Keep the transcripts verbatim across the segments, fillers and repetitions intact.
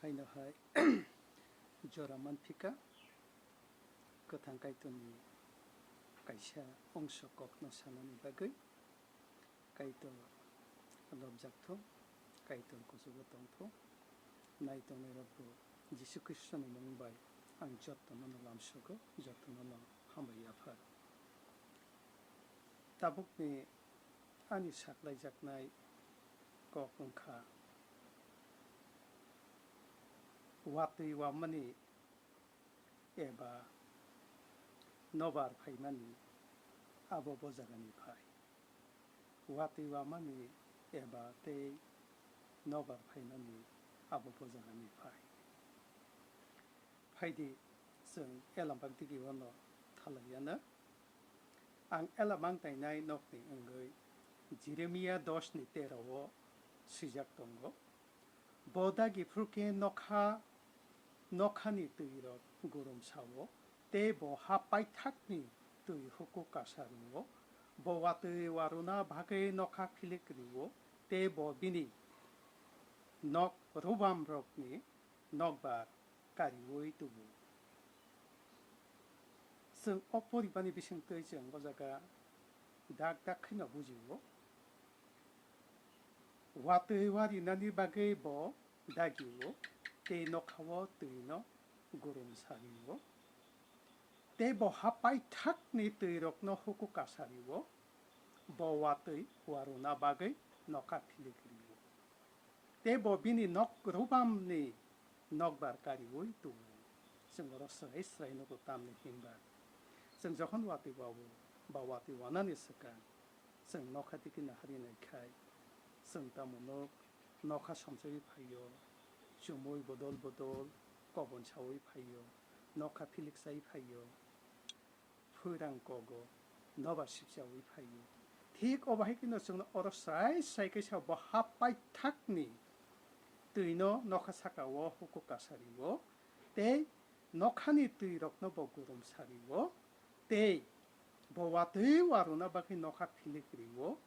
Ino hai jora manphika, kwthang Kaitorni kaisa ongso kokno sanani bagwi. Kaitor lobjakthung, Kaitor kuchugo tongthung. Nai tongnairokbo Jisu Khristoni mung bai ang jottono no lamsogo, jottono no hambai yaphar. Tabukni ani saklaijaknai kok wngkha, watwi wamani eba nobar phaimani abo bo jagani phai. Watwi wamani eba tei nobar phaimani abo bo jagani phai. Phaidi, chwng Elambak digi wano thalaiya na. Ang Elambak tainai nokni wngwi Jeremia dos ni tero o swijak tongo. Bo dagi phuru khe nokha, nokhani twi rok gurum sao, tei bo ha paithakni twi huku kasa rwo. Bo watwi waruna bagwi nokha philik rwo, tei bo bini nok rubam rokni nokbar kariui tubu. Chwng o poribani bisingtwi chwng o jaga dak dak khaino bujio. Watwi warinani bagwi bo dagio, tei nokhao twino gurum sario. Tei bo ha paithakni twirokno huku kasario, bo watwi waruna bagwi nokha philik rio. Tei bo bini nok rubamni nokbar kariui tubu. Chwng oro srai srai nugo, tamni hinba chwng jokhon watwi wao ba watwi wanani swkang, chwng nokha digi nahari nai khai, chwng tamo nuk, nokha somsaiwi phaio, chumui bodol bodol kobon saui phaio, nokha philik sai phaio, phwrang kogo nobar sipchaui phaio. Thik obo hai kheno chwngno oro srai srai khe sa, bo ha paithakni twino nokha sakao huku kasario, tei nokhani twirokno bo gurum sario, tei bo watwi waruna bagwi nokha philik rio,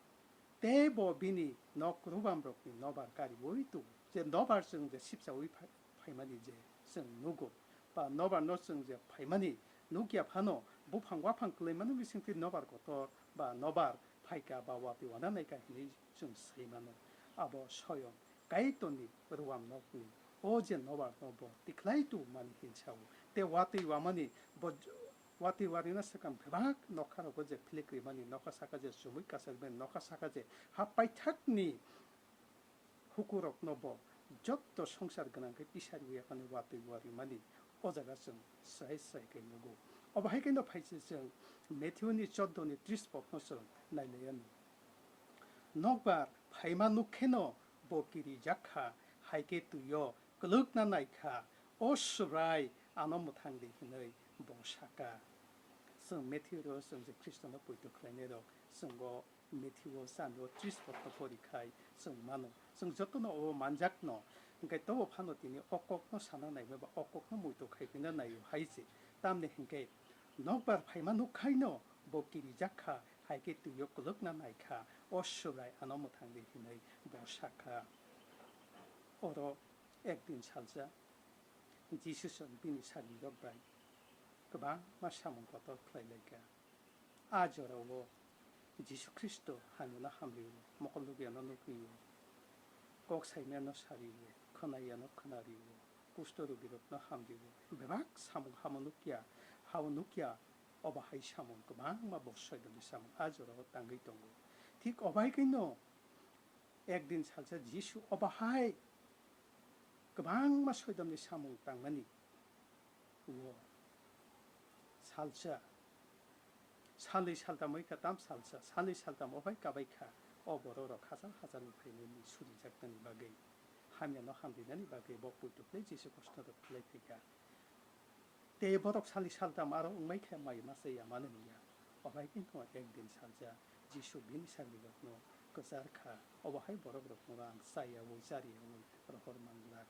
tei bo bini nok rubamrokni nobar kariui tubu. Je nobar chwng je sipchaui phai-, phaimani je chwng nugo, ba nobarno chwng je phaimani nukya phano, buphang waphang kwlaimani bisingtwi nobar kotor ba nobar phaika ba watwi wana naika hinwi chwng sai mano. Abo soyong Kaitorni ruam nokni o je nobarno bo tikhlai tubumani hinsao. Tei watwi wamani bo, watwi warina swkang bebak nokharogo je philik rimani, nokha saka je chumui kasarimani, nokha saka je ha paithakni hukurokno bo jotto songsar gwnang khe pisariui yaphani watwi warimani o jaga chwng srai srai khe nugo. Obo hai kheno phaise chwng Matthew ni chordo ni tris pokno chwng nailaiya no. Nokbar phaima nuk kheno bo kirijak kha, hai khe twio kwlwkna nai kha, "O Subrai, ano mwthang di," hwnwi bo saka. Chwng Matthew ro chwng je Khristono poito khlainairok, chwng o Matthew o chani o tris pokno pori khai chwng mano. Chwng jotono o manjakno, hwnkhe tobo phano tini o kokno sana naima ba o kokno muitu khai phina naio hai se. Tamni hwnkhe nokbar phaima nuk khaino bo kirijak kha, hai khe twio kwlwkna nai kha, "O Subrai, ano mwthang di," hwnwi bo sakha. Oro ekdin salsa Jisu chwng bini sagrirok bai kwbangma samung kotor khlai lai kha. A jorao Jisu Khristo hamyano hamrio, mokol nukyano nukrio, kok saimano sario, khwnayano khwnario, kusto rogirokno hamrio, bebak samung hamo nukya, hao nukya, obo hai samung kwbangma bo soidomni samung a jorao tangwi tongo. Thik obo hai khaino ekdin salsa Jisu obo hai kwbangma soidomni samung tangmani o salsa, salnwi saltam wngkha tam salsa, salnwi saltam o bai kabai kha. O borok rok hachal hachal ni phainani surijaknani bagwi, hamyano hamrinani bagwi bo poito khlai Jisu Khristo rok khlai phaikha. Tei borok salnwi saltam aro wngmai khe mai masa ya mani wngya. Obai khe wngkha ekdin salsa Jisu bini sagrirokno kwchar kha, obo hai borok rokno ang chayaui chariyaui rohor manglak.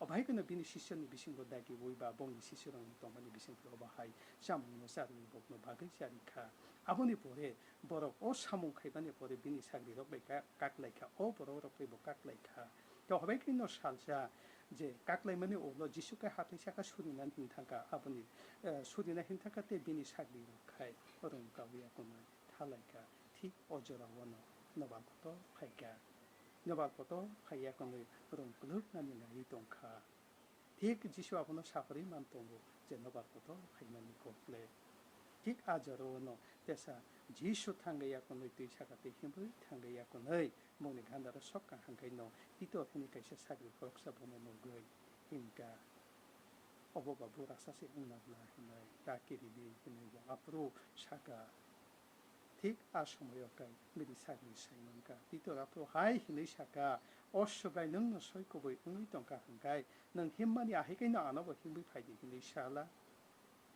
Obo hai kheno bini sisyoni bisingo dagiui ba bongni sisyarokni tongmani bisingtwi obo hai chamungno charwi bokno bagwi chari kha. Aboni pore borok o samung khaimani pore bini sagrirok bai ka-, kaklai kha, o borok rok bai bo kaklai kha. Tei obo hai kheno salsa je kaklaimani ulo Jisu khe hathai saka surinani hinthangkha, aboni, eh, surina hinthangkha tei bini sagrirok khai rwng kawi akonwi thalaikha. Thik o jorao'-no nobar kotor phaikha. Nobar kotor phaiya konwi rwng kwlwknani naiwi tongkha. Thik Jisu abono saparwi man tongo je nobar kotor phaimani kokle. Thik a jorao'-no tesa Jisu thangwi akonwi twi saka tei himwi thangwi akonwi bongni gandaro sok kaham khaino Pitor hwnwi kaisa sagri khoroksa bono nugwi hinkha. Obo ba bura sase wngna bla hinwi ta kiridi hinwi bo aphuru saka. Thik a somoio kai bini sagri sai mankha. Pitor aphuru hai hinwi saka, "O Subrai, nwngno soi kubui wngwi tongkha hwnkhe nwng himmani ahikaino anobo himwi phaidi," hinwi sala.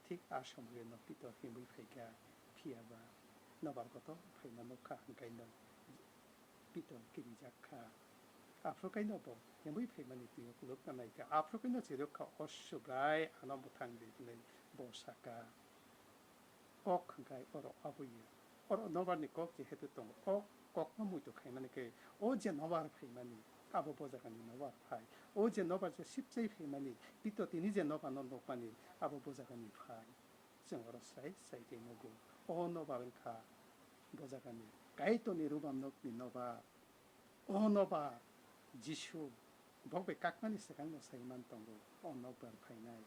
Thik a somoio no Pitor himwi phaikha, phiya ba nobar kotor phaina nukha hwnkhe no Pitor kirijak kha. Aphuru kaino bo himwi phaimani twiwi kulukna naikha. Aphuru kaino chirwk kha, "O Subrai, ano mwthang di," hwnwi bo saka. Kok hwnkhe oro aboya. Oro nobarni kok jehetu tongo, o kokno muitu khaimani khe, o je nobar phaimani, abo bo jagani nobar phai. O je nobar je sipchai phaimani, Pitor tini je nobarno nukmani, abo bo jagani phai. Chwng oro sai sai khe nugo. O nobar wngkha bo jagani Kaitorni rubamnokni nobar. O nobar Jisu bok bai kakmani swkangno sai man tongo, o nokbar phainai.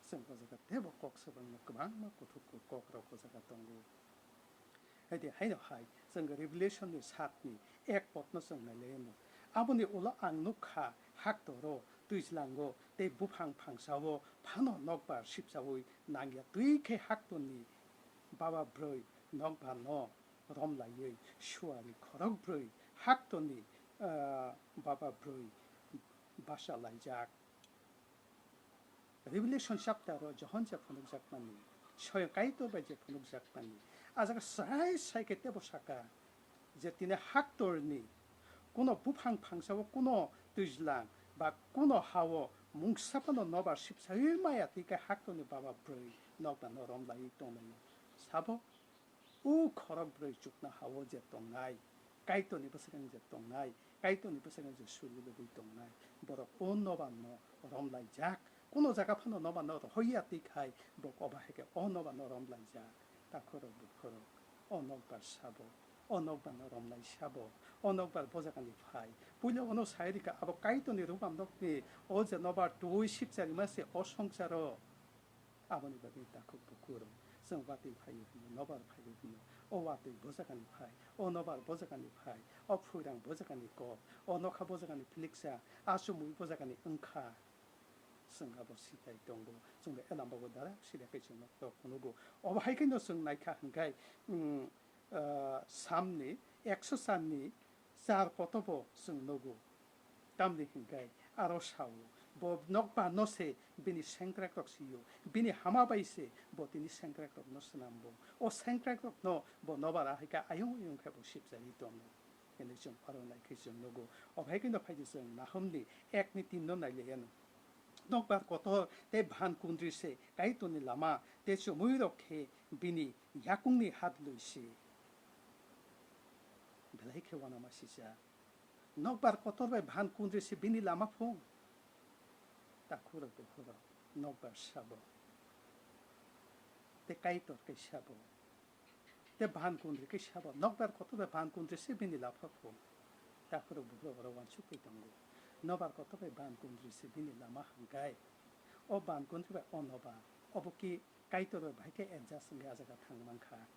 Chwng o jaga teibo kok swbangma kwbangma kuthuk kok rok o jaga tongo. Haide haino hai chwng Revelation ni saat ni ek potno chwng nai lai anw. Aboni ulo ang nuk kha, haktoro, twijlango tei buphang phangsao phano nokbar sipchaui nangya, twi khe haktorni baba brwi nokbarno rom laiwi suari khorok brwi haktorni, ah, baba brwi basa laijak. Revelation chapter o Johon je phunukjakmani, Soyang Kaitor bai je phunukjakmani, a jaga srai srai khe teibo saka je tini haktorni kuno buphang phangsao kuno twijlang ba kuno hao mungsa phano nobar sipsaiwi maya twi khe haktorni baba brwi nokbarno rom laiwi tonglaio. Sabo O khorok brwi chukna hao je tongnai, Kaitorni bwsakang je tongnai, Kaitorni bwsakang je suri lubui tongnai, borok o nobarno romlaijak. Kuno jaga phano nobarno rohorya twi khai, bo koba hai khe o nobarno romlaijak. Takhorok bukhorok, o nokbar sabo, o nokbarno romlai sabo, o nokbar bo jagani phai. Puila ono sai rikha, abo Kaitorni rubamnokni o je nobar twi sipcharima se o songsaro. Aboni bagwi takhuk bukurok chwng watwi phaio hwnwi nobar phaio hwnwi, o watwi bo jagani phai, o nobar bo jagani phai, o phuirang bo jagani kok, o nokha bo jagani philiksa, achumui bo jagani wngkha. Chwng abo sitai tongo, chwngno elam bago darak sida khe chwngno tok phunukgo. Obo hai kheno chwng naikha hwnkhe, mm, ah, Samni ekso charni char kotobo chwng nugo. Tamni hwnkhe aro sao, bo nokbarno se bini sengkrakrok sio, bini hama bai se bo tini sengkrakrokno swnamgo. O sengkrakrokno bo nobar ahai khe ayung ayung khe bo sipjagwi tongo. Hwnwi chwng aro nai khe chwng nugo. Obo hai kheno phaidi chwng Nahumni ekni tinno nai lai anw. Nokbar kotor tei bhan kundri se Kaitorni lama, tei chumuirok khe bini yakungni hat lui se. Belai khe uanama sijak. Nokbar kotor bai bhan kundri se bini lama phung. Takhurok bukhurok, nokbar sabo. Tei Kaitor khe sabo. Tei bhan kundri khe sabo. Nokbar kotor bai bhan kundri se bini lama phung. Takhurok bukhurok oro uansuk twi tongo. Nokbar kotor bai bhan kundri se bini lama hwnkhe. O bhan kundri bai o nobar. Obo ki Kaitor bai bahai khe adjust wngwi a jaga thang mankha.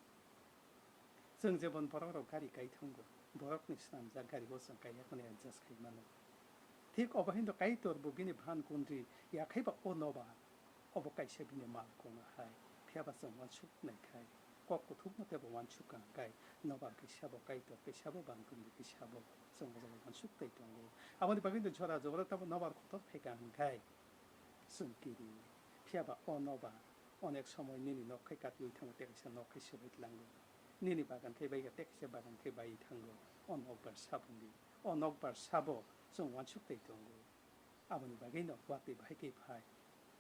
Chwng jebon borok rok gari kai thango, borok ni swnamjak gari o chwng kaiya hwnwi adjust khai mano. Thik obo hai no Kaitor bo bini bhan kundri yakhai ba o nobar, obo kaisa bini mal kongma hai. Phiya ba chwng uansuk nai khai, kok kuthuk no teibo uansuk ka hwnkhe, nobar kaisa bo, Kaitor kaisa bo, bhan kundri kaisa bo, chwng o jaga uansuk tei tongo. Aboni bagwi no jora jora tamo nobar kotor phai ka hwnkhe. Chwng kiri, phiya ba o nobar onek somoi nini nok khai katiui thango, tei kaisa nok khai swbai tlango. Nini bagan khai bai kha, tei kaisa bagan khai bai thango. O nokbar sabo ni, o nokbar sabo chwng uansuk tei tongo. Aboni bagwi no watwi bahai khe phai,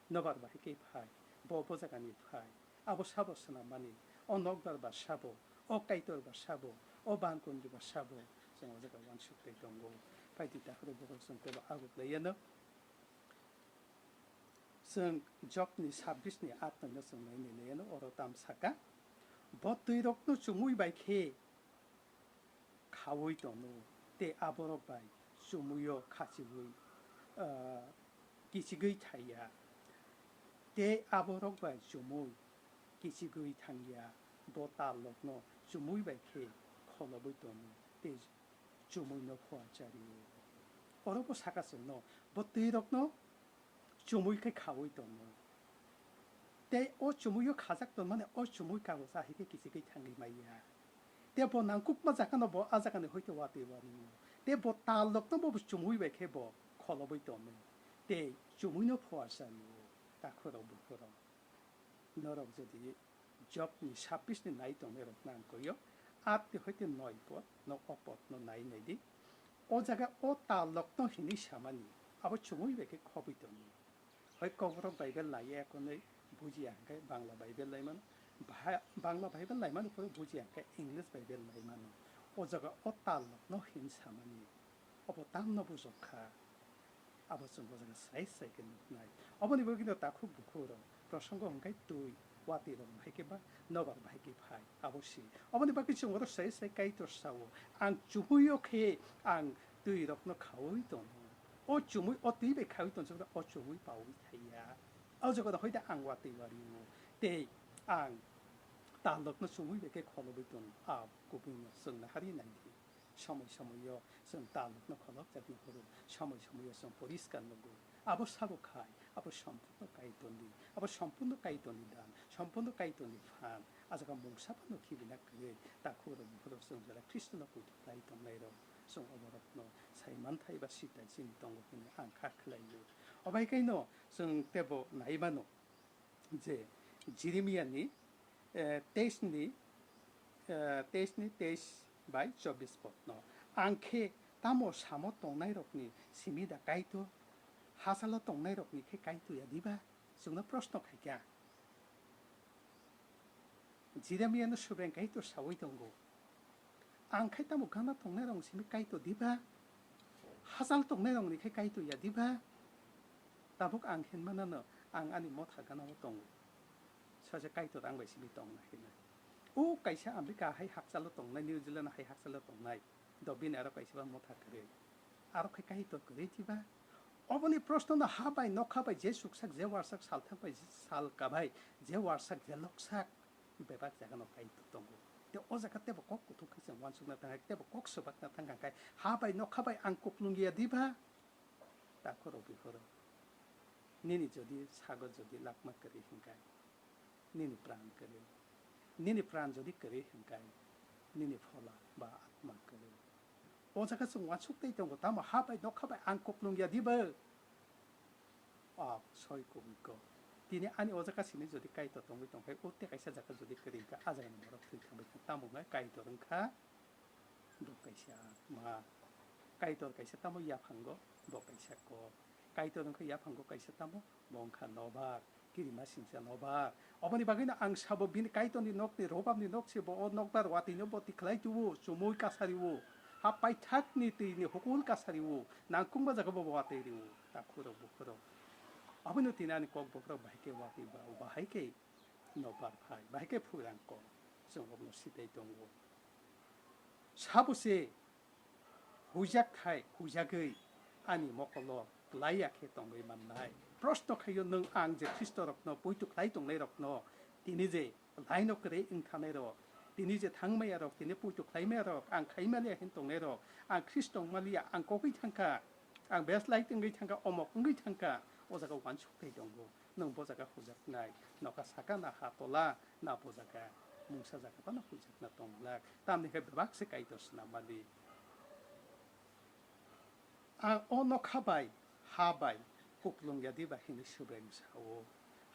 nobar bahai khe phai, bo bo jaga ni phai, abo sabo swnammani, o nokbar ba sabo, o Kaitor ba sabo, o bhan kundri ba sabo, chwng o jaga uansuk tei tongo. Phaidi takhurok bukhurok chwng teibo aguklai yano. Chwng Jobni sabbish ni aat no chwng nai nai le, oro tam saka, bo twirokno chumui bai khe khaui tono, tei aborok bai chumuio khachigwi, ah, kichigwi thaiya, tei aborok bai chumui kichigwi thangya, bo talrokno chumui bai khe kholobwi tono, tei chumuino phuarchario. Oro bo saka chwngno, bo twirokno chumui khe khaui tono. Tei o chumuio khajak tonmani o chumui kagosa hai khe kichigwi thangwi maiya. Tei bo nangkukma jagano bo a jagani hoite watwi wario. Tei bo talrokno bo chumui bai khe bo kholobwi tono. Tei chumuino phuarchario. Takhurok bukhurok. Norok jodi Jobni sabbish ni nai tongnairokno ang koio, aat ni hoite noi pod, no o pod no nai nai di. O jaga o talrokno hinwi samani, abo chumui bai khe khobwi tongo. Hoi Kokborok Bible laiya ekonoi bujiya hwnkhe Bangla Bible lai mano, Bha-, Bangla Bible lai mano phuru bujiya hwnkhe English Bible lai mano. O jaga o talrokno hin samani, obo tamno bujok kha. Abo chwng bo jaga srai srai khe nuknai. Oboni bagwino takhuk bukhuk rok prosongo hwnkhe twi, watwi rok bahai khe ba nobar bahai khe phai, abo si. Oboni bagwi chwng oro srai srai Kaitor sao, ang chumuio khe ang twi rokno khaui tono. O chumui, o twi bai khaui tonsokra o chumui paui thaiya. O jaga hoite ang watwi wario tei ang talrokno chumui bai khe kholobwi tono. A kubui no chwngno hari nai di. Somoi somoio chwng talrokno kholopjakno horo, somoi somoio chwng poriskar nugo. Abo sabo khai, abo sompurno Kaitorni, abo sompurno Kaitorni dan, sompurno Kaitorni phan. A jaga mungsa phano khibina kwrwi, takhuk rok bukhuk rok chwng jora Khristono poito khlai tongnairok, chwng oborokno sai manthai ba sita chini tongo hwnwi ang kha khlaio. Obai kaino chwng teibo nai mano, je Jeremiani, eh, teis ni, eh, teis ni teis bai chobbish podno. Ang khe tamo samo tongnairokni simi da Kaitor, hachalo tongnairokni khe Kaitor ya diba? Chwngno proshno khaikha. Jeremiano Subraiyung Kaitor saui tongo. Ang khai tamo gana tongnairokni simi Kaitor diba? Hachal tongnairokni khai Kaitor ya diba? Tabuk ang hinmanano ang ani motha gana-o tongo. Saja Kaitor ang bai simi tongna hinwi. O kaisa America hai hakchalo tongnai, New Zealand hai hakchalo tongnai. Do bini aro kaisa ba motha kwrwi. Aro khai Kaitor kwrwi diba? Oboni proshno no ha bai nokha bai je suksak, je warsak, salthang bai, sal kabai, je warsak, je loksak, bebak jaga no Kaitor tongo. Tei o jaga teibo kok kuthuk khe chwng uansukna thang kha, teibo kok swbakna thang kha khe, ha bai nokha bai ang kuplung ya diba? Takhuk rok bukhuk rok. Nini jodi sago jodi lakma kwrwi hwnkhe, nini pran kwrwi. Nini pran jodi kwrwi hwnkhe, nini phola ba atma kwrwi. O jaga chwng uansuk tei tongo, tamo ha bai nokha bai ang kuplung ya diba? O soi kubui kok. Tini ani o jaga simi jodi Kaitor tongwi tongkhe, o tei kaisa jaga jodi kwrwi kha, a jagani borok thwi thangbai kha, tamo wngkha Kaitor wngkha bo kaisa ma. Kaitor kaisa tamo yaphango, bo kaisa kok. Kaitor wngkha yaphango kaisa tamo, bo wngkha nobar, kirima singcha nobar. Oboni bagwino ang sabo bini Kaitorni nokni robabni nok se bo o nokbar watwino bo tikhlai tuo, chumui kasari o. Ha paithakni twini hukul kasari o, nangkukma jaga bo watwi rio, takhuk rok bukhuk rok. Abono tini ani kok bokhorok bahai khe watwi ba, bahai khe nokbar phai, bahai khe phuirang kok, chwng rokno sitai tongo. Sabo se huijak khai, huijagwi ani mokolo klai ya khe tongwi mannai. Proshno khaio, nwng ang je Khristo rokno poito khlai tongnai rokno, tini je laino kwrwi wng thanai rok, tini je thang maya rok, tini poito khlai maya rok, ang khai maliya hin tongnai rok, ang Khristo wng maliya, ang kogwi thangkha, ang beslai tongwi thangkha, omok wngwi thangkha, o jaga uansuk tei tongo. Nwng bo jaga hujaknai, nokha saka na ha tola, na bo jaga mungsa jaga phano hujakna tong glak. Tamni khe bebak se Kaitor swnam mali. Ang o nokha bai, ha bai kuplung ya diba hinwi Subraiyung sao.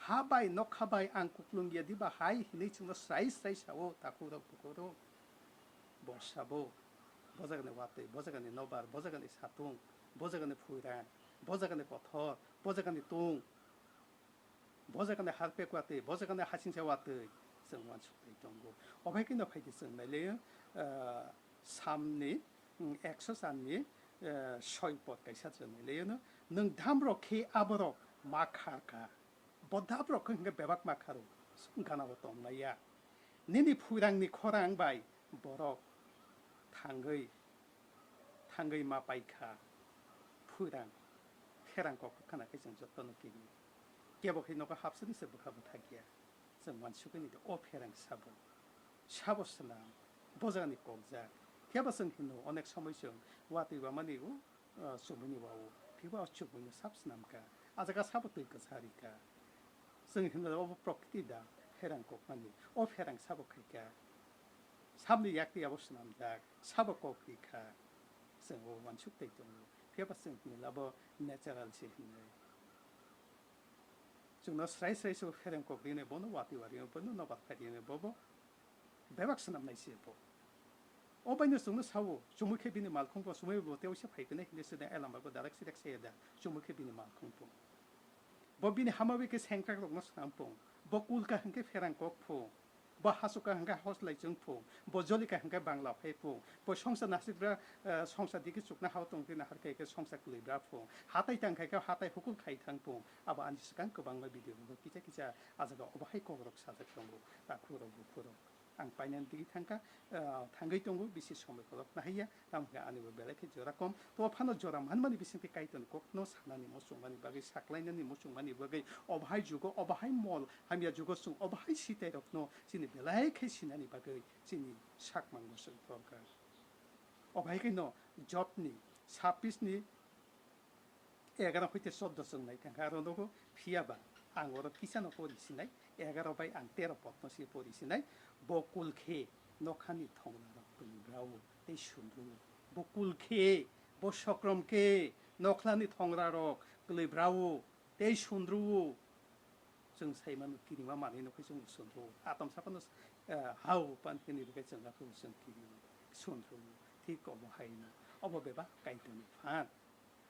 Ha bai nokha bai ang kuplung ya diba hai hinwi chwngno srai srai sao, takhuk rok bukhuk rok. Bo sabo, bo jagani watwi, bo jagani nobar, bo jagani satung, bo jagani phuirang, bo jagani kothor, bo jagani tung. Bo jagani harpek watwi, bo jagani hasingsa watwi chwng uansuk tei tongo. Obai kheno phaidi chwng nailaio, ah, Samni, mm, ekso channi, eh, soi pod kaisa chwng nailaio no. Nwng dam rok khe aborok ma khar kha. Bo dabrok khe hwnkhe bebak ma kha rw, gana bo tong lai ya. Nini phuirangni khorang bai borok thangwi, thangwi ma pai kha. Phuirang, pherang kok khna khe chwng jotono kiri. Kebo khe nogo hapsani se bwkha bwthak ya. Chwng uansukgwi nai di, o pherang sabo, sabo swnam, bo jagani kokjak. Phiya ba chwng hino, onek somoi chwng watwi bamani o, ah, chumui ni wa-o, phiya ba o chumui no sab swnam kha. A jaga sabo twi kwsa ri kha. Chwng hino obo prokriti da, pherang kokmani. O pherang sabo khai kha. Sabni yak twi abo swnamjak, sabo kok ri kha. Chwng obo uansuk tei tongo. Phiya ba chwng hino abo natural se hinwi. Chwngno srai srai se pherang kok rinai, bono watwi wa rinai, bono nobar phai rinai, bobo bebak swnamnai se bo. O baino chwngno sao, chumui khe bini malkhung bo, chumui bo tei uaisa phai kwnai hinwi se da, elam ba bo darak sirak se da, chumui khe bini malkhung bo. Bo bini hama bai khe sengkrak rokno swnam pung, bo kulka hwnkhe pherang kok pung. Bo hachukha hwnkhe hoslai chwng phung, bo jolika hwnkhe bangla phai phung, bo songsa nasikra, eh, songsa digi chukna hao tongtwi nahar khe khe songsa kwlwi bra phung, hatai tang khai khe hatai hukul khai thang phung. Abo ani swkang kwbangma video rok kisa kisa a jaga obo hai kok rok sajak tongo, takhuk rok bukhuk rok. Ang painani digi thangkha, eh, thangwi tongo, bisi somoi kolok nahaiya. Tamo khe ani bo belai khe jora kom. To phano jora manmani bisingtwi Kaitorni kokno sanani muchungmani bagwi, saklainani muchungmani bagwi, obo hai jugo, obo hai mol hamya jugo chwng obo hai sitairokno chini belai khe sinani bagwi chini sakmang bo chwng torkar. Obo hai khe no Jobni sabisni egaro hoite choddo chwng nai thangkha aro nogo, phiya ba ang oro kisano pori sinai, egaro bai ang tero potno se pori sinai. Bo kul khe nokhani thonglarok kwlwi brao tei sundru-o. Bo kul khe, bo sokrom khe nokhlani thongrarok kwlwi brao tei sundru-o. Chwng sai mano kirima manwi no khe chwng sundru-o. Atom saphano, eh, hao pan hwnwi bo khe chwng aphuru chwng kirima sundru-o. Thik obo hai no. Obo bebak Kaitorni phan.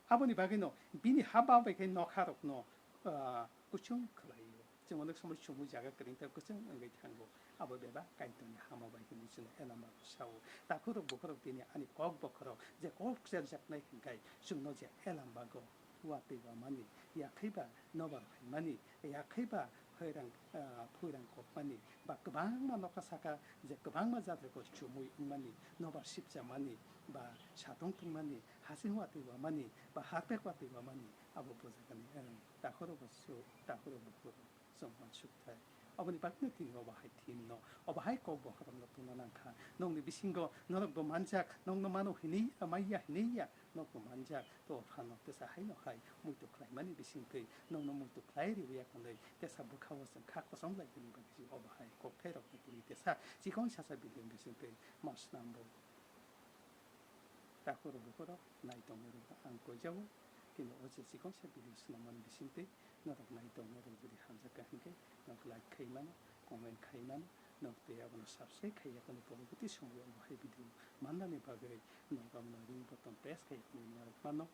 Aboni bagwino bini haba bai khe nokharokno, ah, kuchung khlaio. Chwng onek somoi chumui jaga kwrwng tei kwchwng wngwi thango. Abo bebak Kaitorni hama bai hinwi chwngno Elambao sao. Takhukrok bukhukrok tini ani kok bokhorok je kok cherjaknai hwnkhe chwngno je Elambao watwi bamani, yakhaiba nobar phaimani, yakhaiba phairang, ah, phuirang kokmani, ba kwbangma nokha saka je kwbangma jatriko chumui wngmani, nobar sipchamani, ba satong tongmani, hasing watwi bamani, ba harpek watwi bamani, abo bujagani, eh, takhoro bo su, takhoro bo kuru, chwng uansuk thai. Aboni bagwino tini obo hai thim no, obo hai kok bokhorokno tungna nangkha. Nokni bisingo norokbo manjak, nokno mano hinwi ya, maiya hinwi ya, nokbo manjak. To phano tesa haino hai muitu khlaimani bisingtwi, nokno muitu khlai riwi ya hwnwi tesa bwkhao chwng kha kosom lai hwnwi bagwi obo hai kokthai rokno tini tesa chikon sasa video bisingtwi ma swnambo. Takhurok bukhurok nai tongnairokno ang koijao, kini o je chikon sa video swnamani bisingtwi norok nai tongnairok jodi hamjak kha hwnkhe norok like khai mano, comment khai mano, norok tei abono subscribe khai ya hwnwi poroboti somoyo omo hai video mannani bagwi norok abono ring button press khai ya hwnwi narwk mano.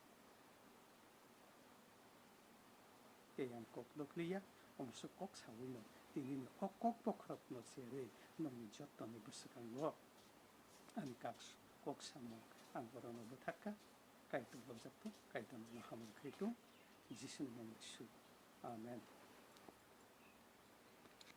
Tei ang kok dokliya, omo se kok saui no, tini ni o kok bokhorok no cherwi nokni jottoni bwswkango ani kak, kok samung ang borokno bwthak kha, Kaitor bojak tong, Kaitor no hamung khai tong, Jisu ni mung bai su. Amen.